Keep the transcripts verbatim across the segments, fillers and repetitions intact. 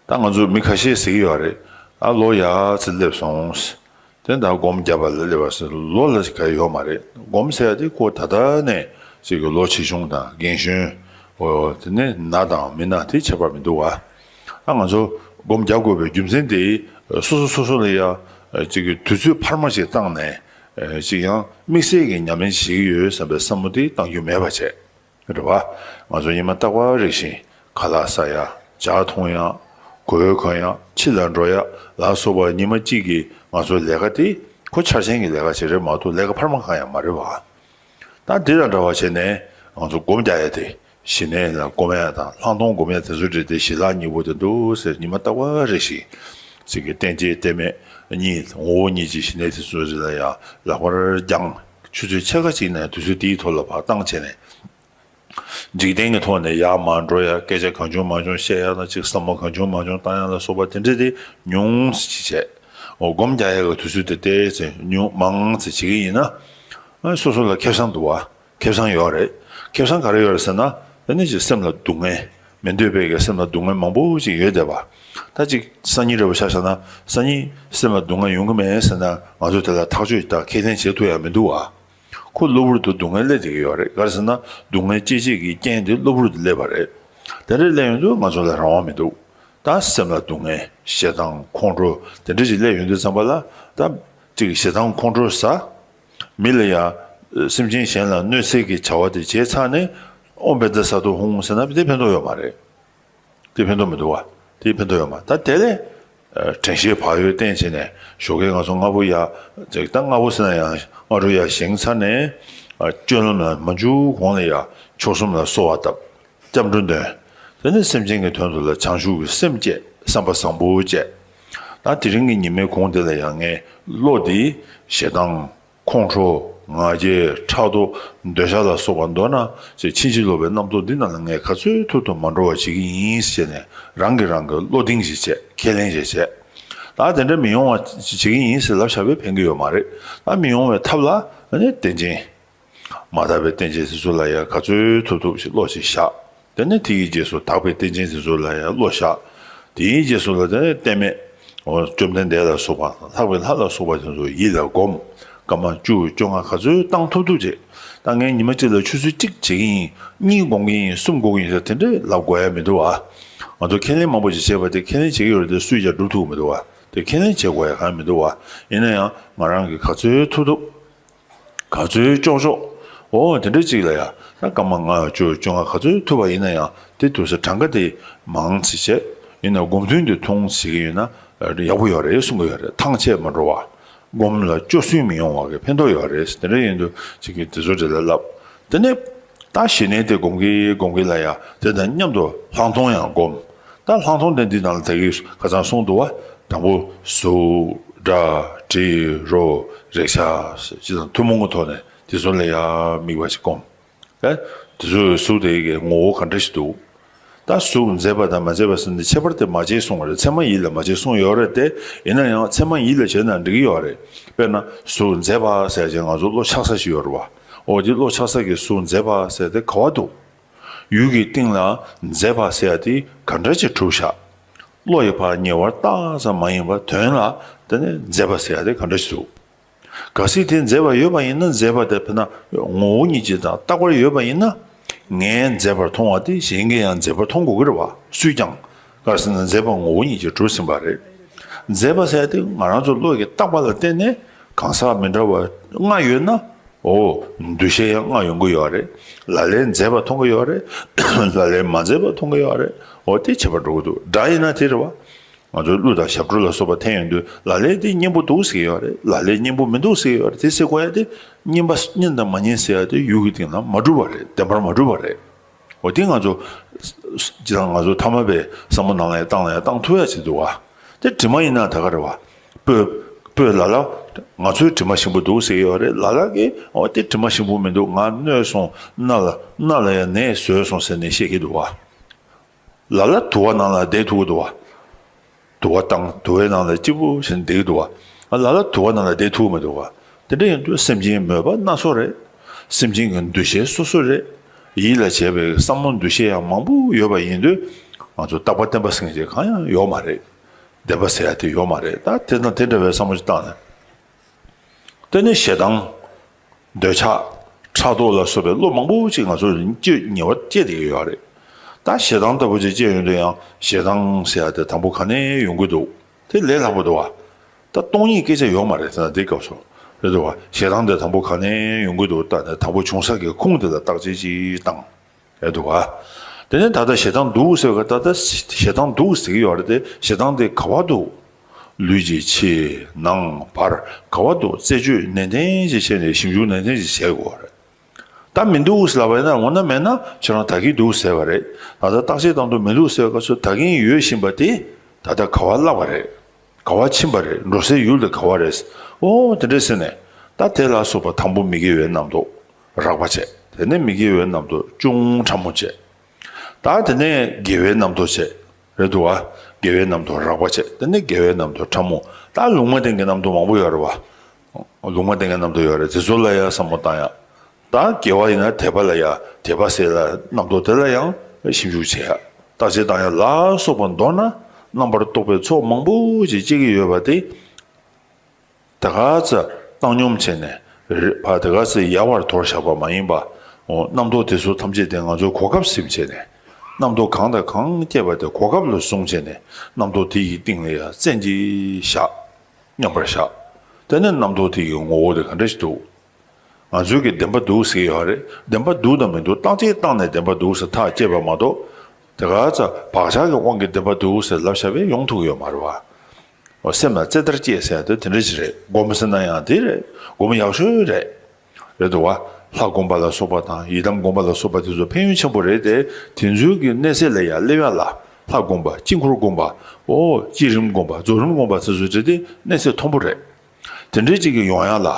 ད་ང་ཚོ་མི་ཁ་ཤས་ཟེར་གྱི་ཡོད་རེད། ཨ་ལོ་ཡག་ཙམ་སླེབས་སོང་། དེ་ད་སྒོམ་རྒྱབ་པ་ལ་སླེབས་པ་ཟེར་ལོ་ལ་ག་ཡོད་མ་རེད། སྒོམ་ཟེར་ཡ་དེ་ཁོ་ད་ལྟ་ནས་ཅིག་གི་ལོ་ཆེ་ཆུང་དང་རྒན་གཞོན། འོ་དེ་ནས་ན་དང་མི་ན་དེ་ཁྱད་པར་མི་འདུག་བ། ཨ་ང་ཚོ་སྒོམ་རྒྱག་དགོས་པའི་རྒྱུ་མཚན་དེ་སོ་སོ་སོ་སོ་ལ་ཡ་ཅིག་གི་དུས་ཚོད་འཕར་མ་ཞིག་བཏང་ནས་ཅིག་ཡང་དམིགས་བསལ་གྱི་ཉམས་ལེན་བྱེད་ཀྱི་ཡོད་བསམ་པའི་བསམ་བློ་དེ་བཏང་རྒྱུ་མེད་པ་བྱས། རེད་བ། ང་ཚོ་ཉི་མ་རྟག་པར་རེ་བཞིན་ཁ་ལག་ཟ་ཡ། ཇ་འཐུང་ཡ། གོས་གོན་ཡ། ཕྱི་ལ་འགྲོ་ཡ་ལ་སོགས་པ་ཉི་མ་གཅིག་གི་ང་ཚོའི་ལས་ཀ་དེ་ཁོ་འཆར་ཅན་གྱི་ལས་ཀ་ཞིག་རེད་མ་གཏོགས་ལས་ཀ་འཕར་མ་གང་ཡང་མ་རེད་བ། ད་འདི་དང་འདྲ་བ་བྱས་ནས་ང་ཚོ་སྒོམ་རྒྱག་ཡ་དེ་ཞི་གནས་ལ་སྒོམ་ཡ་དང་ལྷག་མཐོང་སྒོམ་ཡ་དེ་ཚོ་རེད་དེ་ཞི་ལྷག་གཉིས་པོ་དེ་འདུག་ཟེར་ཉི་མ་རྟག་པར་རེ་བཞིན་ཅིག་གི་རྟེན་བཅས་རྟེན་མེད་གཉིས་ངོ་བོ་ཉིད་ཀྱི་ཞི་གནས་དེ་ཚོ་རེ་ལ་ཡ་ལག་པར་བརྒྱངས། ཆུ་ཚོད་ཕྱེད་ཀ་ཅིག་ནས་དུས་ཚོད་དེའི་ཐོག་ལ་བག་བཏང་བྱས་ནས། འཇིག་རྟེན་གྱི་ཐོག་ནས་ཡར་མར་འགྲོ་ཡ། སྐད་ཆ་གང་བྱུང་མང་བྱུང་བཤད་ཡ་དང་ཅིག་བསམ་བློ་གང་བྱུང་མང་བྱུང་བཏང་ཡ་ལ་སོགས་པ་དེ་འདྲ་དེ་ཉུང་ཙམ་ཅིག་བྱས། འོ་སྒོམ་རྒྱག་ཡ་གི་དུས་ཚོད་དེ་ཏོག་ཙམ་ཉུང་མང་ཙམ་བྱེད་ཀྱི་ཡིན་ན། ཨ་སོ་སོ་ལ་ཁེ་བཟང་འདུག་བ། ཁེ་བཟང་ཡོད་རེད། ཁེ་བཟང་ག་རེ་ཡོད་རེད་ཟེར་ན། དེ་ནི་ཅིག་སེམས་ལ་སྡུག་བསྔལ། མི་འདོད་པའི་གི་སེམས་ལ་སྡུག་བསྔལ་མང་པོ་ཅིག་ཡོད་བསྡད་པ། ད་ཅིག་སང་ཉིན་རེ་བ་ཆ་བཞག་ན་སང་ཉིན་སེམས་ལ་སྡུག་བསྔལ་ཡོང་གི་མེད་ཟེར་ན་ང་ཚོ་དེ་ལ་ཐག་གཅོད་དང་ཁས་ལེན་བྱེད་ཐུབ་ཡ་མི་འདུག་བ། ཁོ་གློ་བུར་དུ་སྡུག་བསྔལ་སླེབས་བསྡད་ཀྱི་ཡོད་རེད། ག་རེ་ཟེར་ན་སྡུག་བསྔལ་སྐྱེད་བྱེད་ཀྱི་རྐྱེན་དེ་གློ་བུར་དུ་སླེབས་པ་རེད། དེ་འདྲ་སླེབས་ཡོང་དུས་ང་ཚོ་ལ་རང་དབང་མི་འདུག་ད་སེམས་ལ་སྡུག་བསྔལ་ཞེ་སྡང་ཁོང་ཁྲོ་དེ་འདྲ་ཞིག་སླེབས་ཡོང་དུས་ཙམ་པ་ལ་ད་ཅིག་ཞེ་སྡང་ཁོང་ཁྲོ་ཟ། མི་ལ་ཡ། སེམས་ཅན་གཞན་ལ་གནོད་འཚེ་གི་བྱ་བ་དེ་བྱས་ཚར་ནས་ཨོཾ་བཛྲ་ས་ཏྭ་ཧཱུྃ་ཟེར་ན་དེ་ཕན་ཐོགས་ཡོད་མ་རེད། དེ་ཕན་ཐོགས་མི་འདུག་བ། དེ་ཕན་ཐོགས་ཡོད་མ་ད་དེ་ལས། དྲན་ཤེས་བག་ཡོད་བསྟེན་བྱས་ནས་ཞོགས་ཀས་ང་ཚོ་སྔ་པོ་ཡ། ཅིག་ད་སྔ་པོ་ཟེར་ན་ཡང་སྔ་དྲོ་ཡ་བཞེངས་ཚར་ནས། སྤྱོད་ལམ་ལ་མ་འཇུག་གོང་ལ་ཡ་མཆོག་གསུམ་ལ་གསོལ་བ་བཏབ། སྐྱབས་འགྲོ་འདོན། དེ་ནས་སེམས་ཅན་གྱི་དོན་དུ་ལ་བྱང་ཆུབ་ཀྱི་སེམས་བསྐྱེད་བསམ་པ་བཟང་པོ་བསྐྱེད། ད་དེ་རིང་གི་ཉི་མའི་གུང་དེ་ལ་ཡང་ངས་བློ་འདི་ཞེ་སྡང་། ཁོང་ཁྲོ། ང་རྒྱལ། ཕྲག་དོག་འདོད་ཆགས་ལ་སོགས་པ་མདོར་ན་ཅིག་ཕྱིན་ཅི་ལོག་པའི་རྣམ་རྟོག་འདི་རྣམས་ལ་ངས་ག་ཚོད་ཐུབ་ཐུབ་མ་འགྲོ་བ་བྱེད་ཀྱི་ཡིན་ཟེར་ནས་རང་གིས་རང་གི་བློ་གདེང་ཞིག་བྱས་ཁས་ལེན་ཞིག་བྱས། ད་དེ་འདྲ་མི་ཡོང་བ་བྱེད་ཀྱི་ཡིན་ཟེར་ལབ་བཞག་པས་ཕན་གྱི་ཡོད་མ་རེད། ད་མི་ཡོང་བའི་ཐབས་ལ་ཨ་ནི་རྟེན་ཅན། མ་དག་པའི་རྟེན་ཅན་དེ་ཚོ་ལ་ཡང་ག་ཚོད་ཐུབ་ཐུབ་ཞིག་བློ་ཞིག་བཞག་དེ་ནས་དེ་ཡི་རྗེས་སུ་དག་པའི་རྟེན་ཅན་དེ་ཚོ་ལ་ཡང་བློ་བཞག་དེའི་རྗེས་སུ་ལ་དེ་ནས་རྟེན་མེད། འོ་བཅོམ་ལྡན་འདས་ལ་སོགས་པ་ལྷག་པའི་ལྷ་ལ་སོགས་པ་དེ་ཚོ་ཡིད་ལ་བསྒོམ། སྐར་མ་བཅུ་བཅོ་ལྔ་ག་ཚོད་བཏང་ཐུབ་ཐུབ་བྱེད། ད་ངས་ཉི་མ་གཅིག་ལ་ཆུ་ཚོད་གཅིག་བྱེད་ཀྱི་ཡིན། གཉིས་སྒོམ་གྱི་ཡིན། གསུམ་སྒོམ་གྱི་ཡིན་ཟེར་དེ་འདྲས་ལབ་དགོས་ཡ་མི་འདུག་ཨ། ང་ཚོ་ཁས་ལེན་མང་པོ་ཞིག་བྱས་པ་དེ་ཁས་ལེན་བྱེད་ཀྱི་ཡོད་རེད་དེ་སུས་ཀྱང་སྒྲུབ་ཐུབ་ཀྱི་མི་འདུག་ཨ། དེ་ཁས་ལེན་བྱེད་དགོས་ཡ་གང་ཡང་མི་འདུག་ཨ། ཡིན་ན་ཡང་ང་རང་གིས་ག་ཚོད་ཐུབ་ཐུབ། ག་ཚོད་ལྕོགས་ལྕོགས། འོ་དེ་འདྲ་ཅིག་ལ་ཡ། ད་སྐར་མ་ལྔ་བཅུ་བཅོ་ལྔ་ག་ཚོད་ཐུབ་པ་ཡིན་ན་ཡང་དེ་ཐུབ་ས་གྲངས་ཀ་དེ་མང་ཙི་བྱས། ཡིན་ན་སྒོམ་ཐུན་དེ་ཐུང་ཙི་བྱེད་ཀྱི་ཡོད་ན་ཡག་པོ་ཡོད་རེད་གསུང་གི་ཡོད་རེད། ཐང་ཆད་མ་འགྲོ་བ། སྒོམ་ལ་སྐྱོ་སུན་མི་ཡོང་བ་གི་ཕན་ཐོགས་ཡོད་རེད། དེ་འདྲ་ཡིན་དུས་ཅིག་གིས་དེ་ཚོ་འདྲ་ལ་ལབ། དེ་ནས་ད་ཞི་གནས་དེ་སྒོམ་གི་སྒོམ་གི་ལ་ཡ་དེ་དང་མཉམ་དུ་ལྷག་མཐོང་ཡང་སྒོམ། ད་ལྷག་མཐོང་དེ་འདི་ནང་ལ་ད་གིན་ཁ་སང་གསུངས་འདུག་བ། དང་པོ་གཟུགས། སྒྲ། དྲི། རོ། རེག་བྱ། ཅི་དང་ཐུན་མོང་གི་ཐོག་ནས་དེ་ཚོ་ལ་ཡང་དམིགས་པ་ཞིག་སྒོམ། ད་དེ་ཚོའི་གཟུགས་དེ་གའི་ངོ་བོ་ག་འདྲ་ཞིག་འདུག་ད་གཟུགས་མཛེས་པ་དང་མ་མཛེས་པ་ཟེར་ནས་ཁྱད་པར་དེ་མ་བྱེད་གསུངས་པ་རེད། ཚད་མ་ཡིད་ལ་མ་བྱེད་གསུངས་ཡོད་རེད་དེ། ཡིན་ན་ཡང་ཚད་མ་ཡིད་ལ་བྱས་ན་འགྲིག་གི་ཡོད་རེད། དཔེར་ན་གཟུགས་མཛེས་པ་ཟེར་ཅིག་ང་ཚོ་བློ་ཆགས་ས་ཞིག་ཡོད་རེད་བ། འོ་དེ་བློ་ཆགས་ས་གི་གཟུགས་མཛེས་པ་ཟེར་དེ་ག་བ་འདུག་ཡུལ་གྱི་སྟེང་ལ་མཛེས་པ་ཟེར་ཡ་དེ་ག་འདྲ་ཅིག་གྲུབ་བཞག་བློ་ཡི་ཕར་ཉེ་བར་བལྟ་ཙམ་མ་ཡིན་པར་དོན་ལ་དེ་ནི་མཛེས་པ་ཟེར་ཡ་དེ་ག་འདྲ་ཅིག་འདུག་གལ་སྲིད་དེ་མཛེས་པ་ཡོད་པ་ཡིན་ན་མཛེས་པ་དེ་དཔེར་ན་ངོ་བོ་ཉིད་ཀྱིས་དང་རྟག་པར་ཡོད་པ་ཡིན་ན། ངས་མཛེས་པར་མཐོང་བ་དེ་གཞན་གྱིས་ཡང་མཛེས་པར་མཐོང་དགོས་ཀྱི་རེད་བ། སུས་ཀྱང་། གལ་སྲིད་ན་མཛེས་པ་ངོ་བོ་ཉིད་ཀྱིས་གྲུབ་ཟིན་པ་རེད། མཛེས་པ་ཟེར་ཡ་དེ་ང་རང་ཚོ་བློ་ཡི་རྟག་པ་ལ་བརྟེན་ནས་གང་ཟག་མི་འདྲ་བ་ལྔ་ཡོད་ན། འོ། འདུ་ཤེས་ཡང་ལྔ་ཡོང་གི་ཡོད་རེད། ལ་ལས་མཛེས་པ་མཐོང་གི་ཡོད་རེད། ལ་ལས་མ་མཛེས་པ་མཐོང་གི་ཡོད་རེད། འོ་དེ་ཁྱད་པར་འགྲོ་གི་འདུག་སྒྲ་ཡིན་ན་དེ་རེད་བ། ང་ཚོའི་གླུ་དང་ཞབས་བྲོ་ལ་སོགས་པ་འཐེན་ཡོང་དུས་ལ་ལས་དེ་སྙན་པོ་འདུག་ཟེར་གྱི་ཡོད་རེད། ལ་ལས་སྙན་པོ་མི་འདུག་ཟེར་གྱི་ཡོད་རེད། དེ་ཟེར་དགོས་ཡ་དེ་སྙན་པ་སྙན་དང་མ་སྙན་ཟེར་ཡ་དེ་ཡུལ་གྱི་སྟེང་ལ་མ་གྲུབ་པ་རེད། བདེན་པར་མ་གྲུབ་པ་རེད། འོ་དེ་ང་ཚོ་སྤྱིར་བཏང་ང་ཚོ་ཐ་མལ་པའི་བསམ་བློ་ནང་ལ་ཡང་བཏང་ལ་ཡང་བཏང་ཐུབ་ཡ་ཅིག་འདུག་བ། དེ་དྲི་མ་ཡིན་ན་ད་ག་རེད་བ། སྤོས་སྤོས་ལ་ལ། ང་ཚོའི་དྲི་མ་ཞིམ་པོ་འདུག་ཟེར་གྱི་ཡོད་རེད། ལ་ལ་གིས་འོ་དེ་དྲི་མ་ཞིམ་པོ་མི་འདུག་ང་གནོད་སོང་། སྣ་ལ་སྣ་ལ་ཡང་ནད་བཟོས་སོང་ཟེར་ནས་བཤད་ཀྱི་འདུག་བ། ལ་ལ་དུ་བ་ནང་ལ་བསྡད་ཐུབ་ཀྱི་འདུག་བ། དུ་བ་བཏང་དུ་བའི་ནང་ལ་སྐྱིད་པོ་བྱས་ནས་བསྡད་ཀྱི་འདུག་བ། ལ་ལ་དུ་བ་ནང་ལ་བསྡད་ཐུབ་ཀྱི་མི་འདུག་བ། དེ་འདྲ་ཡིན་དུས་སེམས་ཅན་མོས་པ་སྣ་ཚོགས་རེད། སེམས་ཅན་གྱི་འདུ་ཤེས་སོ་སོ་རེད། ཡིད་ལ་བྱེད་པའི་བསམ་བློ་འདུ་ཤེས་ཡང་མང་པོ་ཡོད་པ་ཡིན་དུས། ང་ཚོ་རྟག་པ་བརྟན་པ་ཟེར་མཁན་ཅིག་གང་ཡང་ཡོད་མ་རེད། བདེན་པ་ཟེར་ཡ་དེ་ཡོད་མ་རེད། ད་དེ་དང་དེ་འདྲ་བའི་བསམ་བློ་ཞིག་བཏང་ནས། དེ་ནས་ཞེ་སྡང་། འདོད་ཆགས། ཕྲག་དོག་ལ་སོགས་པའི་བློ་མང་པོ་ཅིག་ང་ཚོ་སྐྱེ་ཉེ་བར་སྐྱེས་བསྡད་ཀྱི་ཡོད་རེད། ད་ཞེ་སྡང་ལྟ་བུ་ཅིག་སྐྱེས་ཡོང་དུས་ཡང་ཞེ་སྡང་ཟེར་ཡ་དེ་དང་པོ་ག་ནས་ཡོང་གི་འདུག་དེ་ལས་སླ་པོ་འདུག་བ། ད་སྟོང་ཉིད་སྐད་ཆ་ཡོད་མ་རེད་ཟེར་ན་འདི་སྐབས་སུ། རེད་འདུག་བ། ཞེ་སྡང་དེ་དང་པོ་ག་ནས་ཡོང་གི་འདུག་ད་ནས་དང་པོ་བྱུང་ས་གི་ཁུངས་དེ་ལ་བརྟག་དཔྱད་ཅིག་བཏང་། རེད་འདུག་བ། དེ་ནས་ད་ལྟ་ཞེ་སྡང་འདུག་ཟེར་བ། ད་ལྟ་ཞེ་སྡང་འདུག་ཟེར་གྱི་ཡོད་རེད་དེ། ཞེ་སྡང་དེ་ག་བ་འདུག་ལུས་ཀྱི་ཕྱི་ནང་བར་ག་བ་འདུག་རྩད་གཅོད་ནན་ཏན་ཞིག་བྱས་ནས་ཞིབ་འཇུག་ནན་ཏན་ཞིག་བྱེད་དགོས་རེད། ད་མི་འདུག་ཟེར་ལབ་པ་ཡིན་ན། འོ་ན་མེད་ན་ཁྱེད་རང་ད་གིན་འདུག་ཟེར་བ་རེད། ད་ལྟ་བརྟག་དཔྱད་བཏང་དུས་མི་འདུག་ཟེར་བ་སྐབས་སུ་ད་གིན་ཡོད་བཞིན་པ་དེ་ད་ལྟ་ག་བ་བརླག་པ་རེད། ག་བ་ཕྱིན་པ་རེད། འགྲོ་སའི་ཡུལ་དེ་ག་བ་རེད། ཨོ་དེ་འདྲས་ཟེར་ནས། ད་དེ་ལ་སོགས་པ་དང་པོ་མི་དགེ་བའི་རྣམ་རྟོག་རགས་པ་བྱས། དེ་ནས་མི་དགེ་བའི་རྣམ་རྟོག་ཅུང་ཕྲ་མོ་བྱས། ད་དེ་ནས་དགེ་བའི་རྣམ་རྟོག་བྱས། རེད་འདུག་བ། དགེ་བའི་རྣམ་རྟོག་རགས་པ་བྱས། དེ་ནས་དགེ་བའི་རྣམ་རྟོག་ཕྲ་མོ། ད་ལུང་མ་བསྟན་གྱི་རྣམ་རྟོག་མང་པོ་ཡོད་རེད་བ། ལུང་མ་བསྟན་གྱི་རྣམ་རྟོག་ཡོད་རེད། དེ་ཚོ་ལ་ཡང་བསམ་བློ་བཏང་ཡ། ད་དགེ་བ་ཡིན་ན་དད་པ་ལ་ཡ། དད་པ་ཟེར་ལ་རྣམ་རྟོག་དེ་ལ་ཡང་ཞིབ་འཇུག་བྱེད་ཡ། བརྟག་དཔྱད་བཏང་ཡ་ལ་སོགས་པ་མདོར་ན་རྣམ་པར་རྟོག་པའི་ཚོགས་མང་པོ་ཞིག་སྐྱེ་གི་ཡོད་པ་དེ། ད་ག་ཚོད་བཏང་སྙོམས་བྱས་ནས་རེད་བ། ད་ག་ཚོད་ཡལ་བར་དོར་བཞག་པ་མ་ཡིན་པ། འོ། རྣམ་རྟོག་དེ་ཚོ་ཐམས་ཅད་དེ་ང་ཚོས་གོ་སྐབས་ཟིན་བྱས་ནས། རྣམ་རྟོག་གང་དང་གང་སྐྱེས་པ་དེ་གོ་སྐབས་ལ་བཟུང་བྱས་ནས། རྣམ་རྟོག་དེ་ཡི་སྟེང་ལ་ཡ་བཙན་གྱིས་བཞག་མཉམ་པར་བཞག་དེ་ནས་རྣམ་རྟོག་དེ་ཡི་ངོ་བོ་དེ་ག་འདྲ་ཞིག་འདུག་ང་ཚོའི་གི་བདེན་པ་འདུག་ཟེར་གྱི་ཡོད་རེད། བདེན་པ་འདུག་དང་མི་འདུག་བརྟག་དཔྱད་བཏང་ནས་བདེན་པ་འདུག་ཟེར་ཐག་བཅད་པ་མ་གཏོགས། དེ་ག་ཚོད་བག་ཆགས་ཀྱི་དབང་གིས་བདེན་པ་འདུག་ཟེར་ལབ་བཞག་པས་ཡོང་ཐུབ་ཀྱི་ཡོད་མ་རེད་བ། འོ། སེམས་ལ་རྩེ་ལྟར་བཅད་ཟེར་ཡ་དེ་དེ་འདྲ་ཞིག་རེད། སྒོམ་ཟེར་ན་ཡང་དེ་རེད། སྒོམ་ཡག་ཤོས་རེད། རེད་འདུག་བ། ལྷ་སྒོམ་པ་ལ་སོགས་པ་དང་ཡི་དམ་སྒོམ་པ་ལ་སོགས་པ་དེ་ཚོ་ཕན་ཡོན་ཆེན་པོ་རེད་དེ། དེ་ཚོའི་གི་གནས་ཚད་ལ་ཡ་སླེབས་ཡ་ལ། ལྷ་སྒོམ་པ། དཀྱིལ་འཁོར་སྒོམ་པ། འོ། བསྐྱེད་རིམ་སྒོམ་པ། རྫོགས་རིམ་སྒོམ་པ་དེ་ཚོ་རེད་དེ། གནས་ཚད་མཐོན་པོ་རེད། དེ་འདྲའི་ཅིག་གི་ཡོང་ཡ་ལ།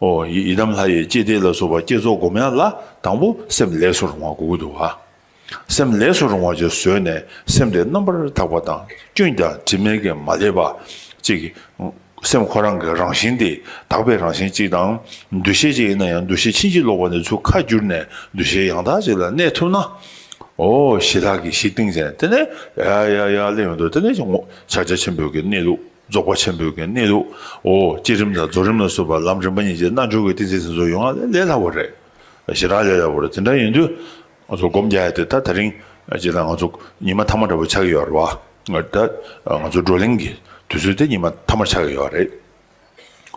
འོ། ཡི་ཡི་དམ་ལྷ་ཡི་བསྐྱེད་བཟླས་ལ་སོགས་པ་བསྐྱེད་རྫོགས་སྒོམ་ཡ་ལ་དང་པོ་སེམས་ལས་སུ་རུང་བ་དགོས་ཀྱི་འདུག་བ། སེམས་ལས་སུ་རུང་བ་ཅིག་བཟོས་ནས། སེམས་དེ་རྣམ་པར་དག་པ་དང་། སྐྱོན་དང་དྲི་མས་ཀྱང་མ་བསླད་པ་ཅིག་སེམས་ཁོ་རང་གི་རང་བཞིན་དེ་དག་པའི་རང་བཞིན་ཅིག་དང་། འདུ་ཤེས་ཅིག་ཡིན་ན་ཡང་འདུ་ཤེས་ཕྱིན་ཅི་ལོག་པ་ནས་ཚུར་ཁ་བསྒྱུར་ནས་འདུ་ཤེས་ཡང་དག་ཅིག་ལ་གནས་ཐུབ་ན། འོ། ཞི་ལྷག་གི་གཞི་བཏིང་བྱས་ནས། དེ་ནས་ཡ་ཡ་ཡ་སླེབས་ཡོང་དུས། དེ་ནས་ཕྱག་རྒྱ་ཆེན་པོའི་གི་གནས་ལུགས། རྫོགས་པ་ཆེན་པོའི་གི་གནས་ལུགས། འོ། བསྐྱེད་རིམ་དང་རྫོགས་རིམ་ལ་སོགས་པ་ལམ་རིམ་པ་གཉིས་ཀྱི་རྣལ་འབྱོར་གྱི་ཏིང་འཛིན་དེ་ཚོ་ཡོང་ཡ་ལས་སླ་པོ་རེད། ཞེ་དྲག་ལས་སླ་པོ་རེད། དེ་འདྲ་ཡིན་དུས། ང་ཚོ་སྒོམ་རྒྱག་ཡ་དེ་ད་དེ་རིང་ཅིག་ལ་ང་ཚོ་ཉི་མ་ཐ་མ་འདྲ་པོ་ཆགས་ཀྱི་ཡོད་རེད་བ། ད་ང་ཚོ་བགྲོ་གླེང་གི་དུས་ཚོད་དེ་ཉི་མ་ཐ་མ་ཆགས་ཀྱི་ཡོད་རེད།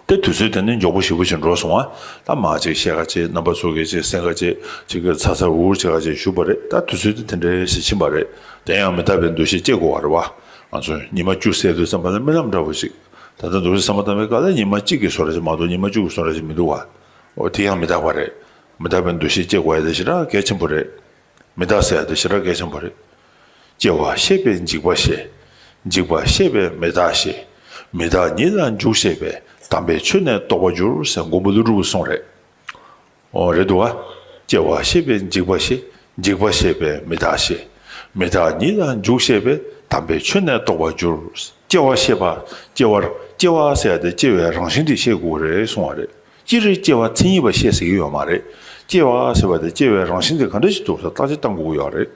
དེ་དུས་ཚོད་དེ་ནི་མགྱོགས་པོ་ཞེ་པོ་ཅིག་འགྲོ་སོང་བ། ད་མ་ཅིག་བཤད་ག་ཅིག་རྣམ་པ་ཚོ་གིས་ཅིག་གསན་ག་ཅིག་ཅིག་གི་ཚ་ཚ་འུར་འུར་བྱེད་ག་ཅིག་བཞུགས་པ་རེད། ད་དུས་ཚོད་དེ་དེ་འདྲའི་ཞིག་ཕྱིན་པ་རེད། དེ་ཡང་མི་རྟག་པའི་འདུ་ཤེས་སྐྱེ་དགོས་པ་རེད་བ། ང་ཚོ་ཉི་མ་བཅུ་ཟེར་དུས་ཙམ་པ་ལ་རྨི་ལམ་འདྲ་པོ་ཞིག་ད་ལྟ་འདུག་སེ་བསམ་བློ་བཏང་བའི་སྐབས་ལ་ཉི་མ་གཅིག་གི་བཟོ་འདྲ་ཞིག་མ་གཏོགས་ཉི་མ་བཅུ་གི་བཟོ་འདྲ་ཞིག་མི་འདུག་བ། འོ། དེ་ཡང་མི་རྟག་པ་རེད། མི་རྟག་པའི་འདུ་ཤེས་སྐྱེ་དགོས་ཡ་དེ་ཞེ་དྲག་གལ་ཆེན་པོ་རེད། མི་རྟག་ཟེར་ཡ་དེ་ཞེ་དྲག་གལ་ཆེན་པོ་རེད། སྐྱེ་བ་ཤེས་པས་འཇིག་པ་ཤེས། འཇིག་པ་ཤེས་པས་མི་རྟག་ཤེས། མི་རྟག་ཉིད་ལ་འཇུག་ཤེས་པས། དམ་པའི་ཆོས་ནི་རྟོགས་པར་འགྱུར་ཟེར་མགོན་པོ་ཀླུ་སྒྲུབ་ཀྱི་གསུང་རེད། འོ། རེད་འདུག་བ། སྐྱེ་བ་ཤེས་པས་འཇིག་པ་ཤེས། འཇིག་པ་ཤེས་པས་མི་རྟག་ཤེས། མི་རྟག་ཉིད་ལ་འཇུག་ཤེས་པས། དམ་པའི་ཆོས་ནི་རྟོགས་པར་འགྱུར། སྐྱེ་བ་ཤེས་པ། སྐྱེ་བར། སྐྱེ་བ་ཟེར་ཡ་དེ་སྐྱེ་བའི་རང་བཞིན་དེ་ཤེས་དགོས་རེད་གསུང་བ་རེད། སྤྱིར་སྐྱེ་བ་མཚན་ཉིད་པ་ཤེས་ཟེར་གྱི་ཡོད་མ་རེད། སྐྱེ་བ་ཟེར་བ་དེ་སྐྱེ་བའི་རང་བཞིན་དེ་ག་འདྲ་ཞིག་འདུག་ཟེར་བརྟག་དཔྱད་བཏང་དགོས་ཀྱི་ཡོད་རེད།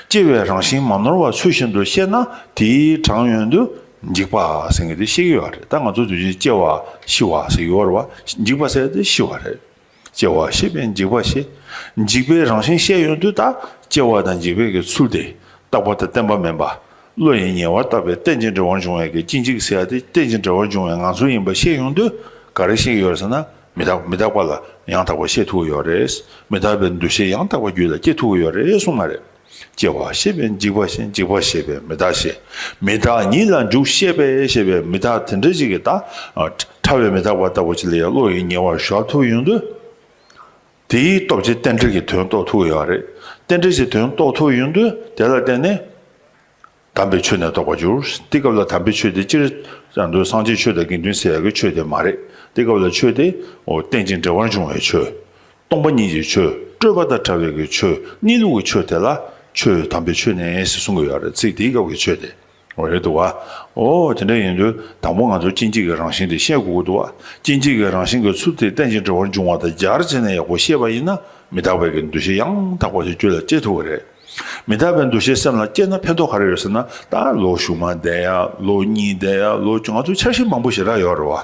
སྐྱེ་བའི་རང་བཞིན་མ་ནོར་བ་ཚུལ་བཞིན་དུ་ཤེས་ན། དེའི་གྲངས་ཡོང་དུས་འཇིག་པ་ཟེར་མཁན་དེ་ཤེས་ཀྱི་ཡོད་རེད། ད་ང་ཚོ་དུས་རྒྱུན་སྐྱེ་བ་ཤི་བ་ཟེར་གྱི་ཡོད་རེད་བ། འཇིག་པ་ཟེར་དེ་ཤི་བ་རེད། སྐྱེ་བ་ཤེས་པས་འཇིག་པ་ཤེས། འཇིག་པའི་རང་བཞིན་ཤེས་ཡོང་དུས་ད་སྐྱེ་བ་དང་འཇིག་པའི་གི་ཚུལ་དེ་རྟག་པ་དང་བརྟན་པ་མིན་པ། བློ་ཡིས་ཉེ་བར་བརྟགས་པས་རྟེན་ཅིང་འབྲེལ་བར་འབྱུང་བའི་གི་སྐྱེ་འཇིག་ཟེར་ཡ་དེ་རྟེན་ཅིང་འབྲེལ་བར་འབྱུང་བའི་ངང་ཚུལ་ཡིན་པ་ཤེས་ཡོང་དུས་ག་རེ་ཤེས་ཀྱི་ཡོད་རེད་ཟེར་ན། མི་རྟག་མི་རྟག་པ་ལ་ཡང་དག་པ་ཤེས་ཐུབ་ཀྱི་ཡོད་རེད། མི་རྟག་པའི་འདུ་ཤེས་ཡང་དག་པ་རྒྱུད་ལ་སྐྱེ་ཐུབ་ཀྱི་ཡོད་རེད་གསུངས་པ་རེད། སྐྱེ་བ་ཤེས་པས་འཇིག་པ་ཤེས། འཇིག་པ་ཤེས་པས་མི་རྟག་ཤེས། མི་རྟག་ཉིད་ལ་འཇུག་ཤེས་པས་ཞེས་པའི་མི་རྟག་དེ་འདྲ་ཞིག་གི་ད་ཕྲ་བའི་མི་རྟག་པ་ལྟ་བུ་ཅིག་ལ་ཡང་བློ་ཡིས་ཉེ་བར་གཞོལ་ཐུབ་ཡོང་དུས། དེའི་སྟོབས་ཀྱིས་རྟེན་འབྲེལ་གྱི་དོན་རྟོགས་ཐུབ་ཀྱི་ཡོད་རེད། རྟེན་འབྲེལ་གྱི་དོན་རྟོགས་ཐུབ་ཡོང་དུས་དེ་ལ་བརྟེན་ནས། དམ་པའི་ཆོས་ནི་རྟོགས་པར་འགྱུར། དེ་སྐབས་ལ་དམ་པའི་ཆོས་དེ་སྤྱིར་བཏང་དུ་སངས་རྒྱས་ཆོས་དང་དགེ་འདུན་ཟེར་ཡག་གི་ཆོས་དེ་མ་རེད། དེ་སྐབས་ལ་ཆོས་དེ། འོ། རྟེན་ཅིང་འབྲེལ་བར་འབྱུང་བའི་ཆོས། སྟོང་པ་ཉིད་ཀྱི་ཆོས། སྤྲོས་པ་དང་བྲལ་བའི་གི་ཆོས། གནས་ལུགས་ཀྱི་ཆོས་དེ་ལ་ཆོས་དམ་པའི་ཆོས་ནི་ཟེར་གསུང་གི་ཡོད་རེད། ཚིག་དེའི་སྐབས་ཀྱི་ཆོས་དེ། འོ། རེད་འདུག་བ། འོ། དེ་འདྲ་ཡིན་དུས་དང་པོ་ང་ཚོ་སྐྱེ་འཇིག་གི་རང་བཞིན་དེ་ཤེས་དགོས་ཀྱི་འདུག་བ། སྐྱེ་འཇིག་གི་རང་བཞིན་གྱི་ཚུལ་དེ་རྟེན་ཅིང་འབྲེལ་བར་འབྱུང་བ་དང་སྦྱར་བྱས་ནས་ཡག་པོ་ཤེས་པ་ཡིན་ན། མི་རྟག་པའི་གི་འདུ་ཤེས་ཡང་དག་པ་ཞིག་རྒྱུད་ལ་སྐྱེ་ཐུབ་ཀྱི་རེད། མི་རྟག་པའི་འདུ་ཤེས་སེམས་ལ་སྐྱེས་ན་ཕན་ཐོགས་ག་རེ་ཡོད་ཟེར་ན། ད་ལོ་གཞུག་མ་བསྡད་ཡ། ལོ་གཉིས་བསྡད་ཡ། ལོ་བཅུ། ང་ཚོ་འཆར་གཞི་མང་པོ་ཞེ་དྲག་ཡོད་རེད་བ།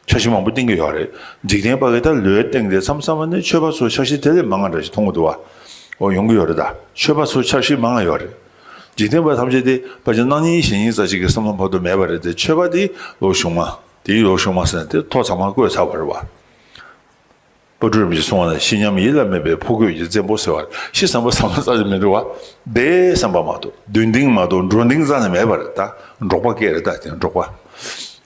འཆར་གཞི་མང་པོ་བཏིང་གི་ཡོད་རེད། འཇིག་རྟེན་པ་གི་ད་ལོས་བཏིང་དེ་མཚམས་མཚམས་ནས་ཆོས་པ་ཚོ་འཆར་གཞི་དེ་ལས་མང་བ་འདྲ་ཞིག་མཐོང་གི་འདུག་བ། འོ་ཡོང་གི་ཡོད་རེད། ད་ཆོས་པ་ཚོ་འཆར་གཞི་མང་བ་ཡོད་རེད། འཇིག་རྟེན་པ་ཐམས་ཅད་དེ་ཕལ་ཆེར་སྣང་བརྙན་ཞེན་ཡིན་ཙམ་ཞིག་གི་བསམ་བློ་བར་དུ་མེད་པ་རེད་དེ། ཆོས་པ་དེ་ལོ་གཞུག་མ། དེའི་ལོ་གཞུག་མ་ཟེར་ན་དེ་ཐོ་ཚང་མ་བཀོད་ཚར་བ་རེད་བ། དཔལ་སྤྲུལ་རིན་པོ་ཆེས་གསུངས་པ་ན། ཤི་ཉམས་ཡིད་ལ་མེད་པའི་ཕོ་རྒོད་ཀྱི་བཙན་པོ་ཟེར་བ། ཤི་བསམ་པ་བསམ་པ་རྩ་ཆེ་མི་འདུག་བ། བསྡད་བསམ་པ་མ་གཏོགས། འདོན་ཏིང་མ་གཏོགས་འགྲོ་ཏིང་རྩ་ནས་མེད་པ་རེད། ད་འབྲོག་པ་སྐད་རེད། ད་དེ་འབྲོག་པ།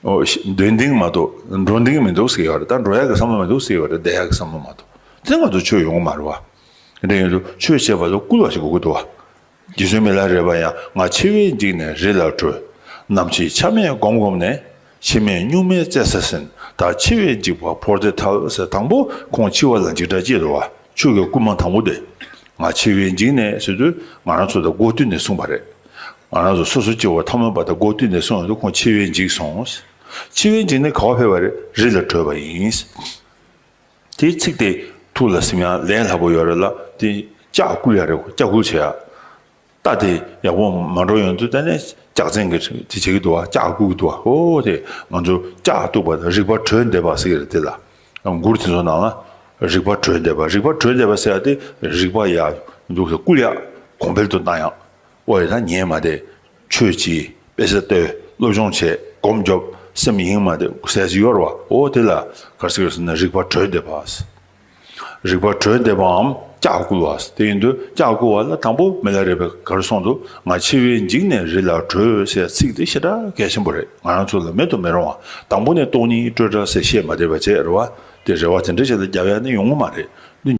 འོ་ཤི། འདོན་ཏིང་མ་གཏོགས་འགྲོ་ཏིང་མི་འདུག་ཟེར་གྱི་ཡོད་རེད། ད་འགྲོ་ཡག་གི་བསམ་བློ་མི་འདུག་ཟེར་གྱི་ཡོད་རེད། བསྡད་ཡག་གི་བསམ་བློ་མ་གཏོགས། དེ་ང་ཚོ་ཆོས་ཡོང་གི་མ་རེད་བ། དེ་འདྲ་ཡིན་དུས་ཆོས་བྱེད་པ་ལ་བསྐུལ་བ་ཞིག་དགོས་ཀྱི་འདུག་བ། རྗེ་བཙུན་མི་ལ་རས་པ་ཡང་། ང་འཆི་བས་འཇིགས་ནས་རི་ལ་བྲོས། ནམ་འཆི་ཆ་མེད་སྒོམ་སྒོམ་ནས། འཆི་མེད་གཉུག་མའི་བཙན་ས་ཟིན། བདག་འཆི་བས་འཇིགས་པ་བོར་ཏེ་ཐལ་ཟེར། དང་པོ་ཁོང་འཆི་བ་ལ་འཇིགས་སྐྲག་སྐྱེས་འདུག་བ། ཆོས་ཀྱི་བསྐུལ་མ་དང་པོ་དེ། ང་འཆི་བས་འཇིགས་ནས་ཟེར་དུས་ང་རང་ཚོ་དང་སྒོ་བསྟུན་ནས་གསུངས་པ་རེད། ང་རང་ཚོ་སོ་སོ་སྐྱེ་བོ་ཐ་མལ་པ་དང་སྒོ་བསྟུན་ནས་གསུངས་ཡོང་དུས་ཁོང་འཆི་བས་འཇིགས་སོང་། འཆི་བས་འཇིགས་ནས་ག་པར་ཕེབས་པ་རེད། རི་ལ་བྲོས་པ་ཡིན། དེའི་ཚིག་དེ་ཐུགས་ལ་སིམ་ཡ་ལན་སླ་པོ་ཡོད་རེད་ལ། དེ་ལྕག་བསྐུལ་ཡ་རེད། ལྕག་བསྐུལ་བྱེད་ཡ། རྟ་དེ་ཡག་པོ་མ་འགྲོ་ཡོང་དུས་ད་ནས་ལྕག་ཚན་གྱི་དེ་བྱེད་ཀྱི་འདུག་བ། ལྕག་བསྐུལ་གྱི་འདུག་བ། ཨོ་དེ་ང་ཚོ་ལྕག་གཏུག་པ་དང་རིག་པ་གྲོལ་འདེབས་པ་ཟེར་གྱི་རེད། དེ་ལ་མགུར་དེ་ཚོ་ནང་ལ་རིག་པ་གྲོལ་འདེབས་པ། རིག་པ་གྲོལ་འདེབས་པ་ཟེར་ཡ་དེ་རིག་པ་ཡག་འདུག་ཟེར་བསྐུལ་ཡ་གོང་འཕེལ་དུ་བཏང་ཡ། ཨོ་ཡ་ད་ཉན་མ་བསྡད། ཆོས་གྱིས་དཔེ་ཆ་ལྟོས། སློབ་སྦྱོང་བྱེད། སྒོམ་རྒྱོབ། སེམས་གཡེང་མ་བསྡད་ཟེར་ཞིག་ཡོད་རེད་བ། ཨོ་དེ་ལ་ག་རེ་ཟེར་ཟེར་ན་རིག་པ་གྲོལ་འདེབས་པ། རིག་པ་གྲོལ་འདེབས་པའམ་ལྕག་བསྐུལ་བ། དེ་ཡིན་དུས་ལྕག་བསྐུལ་བ་ལ་དང་པོ་མི་ལ་རས་པས་ག་རེ་གསུངས་འདུག་ང་འཆི་བས་འཇིགས་ནས་རི་ལ་བྲོས་ཟེར་ཚིག་དེ་ཞེ་དྲག་གལ་ཆེན་པོ་རེད། ང་རང་ཚོ་ལ་མེད་དུ་མི་རུང་བ། དང་པོ་ནས་སྟོང་ཉིད་སྤྲོས་བྲལ་ཟེར་བཤད་མ་བསྡད་པ་བྱས་རེད་བ། དེ་རེ་བ་དེ་འདྲ་ཞིག་ལ་རྒྱབ་ཡ་ནི་ཡོང་གི་མ་རེད།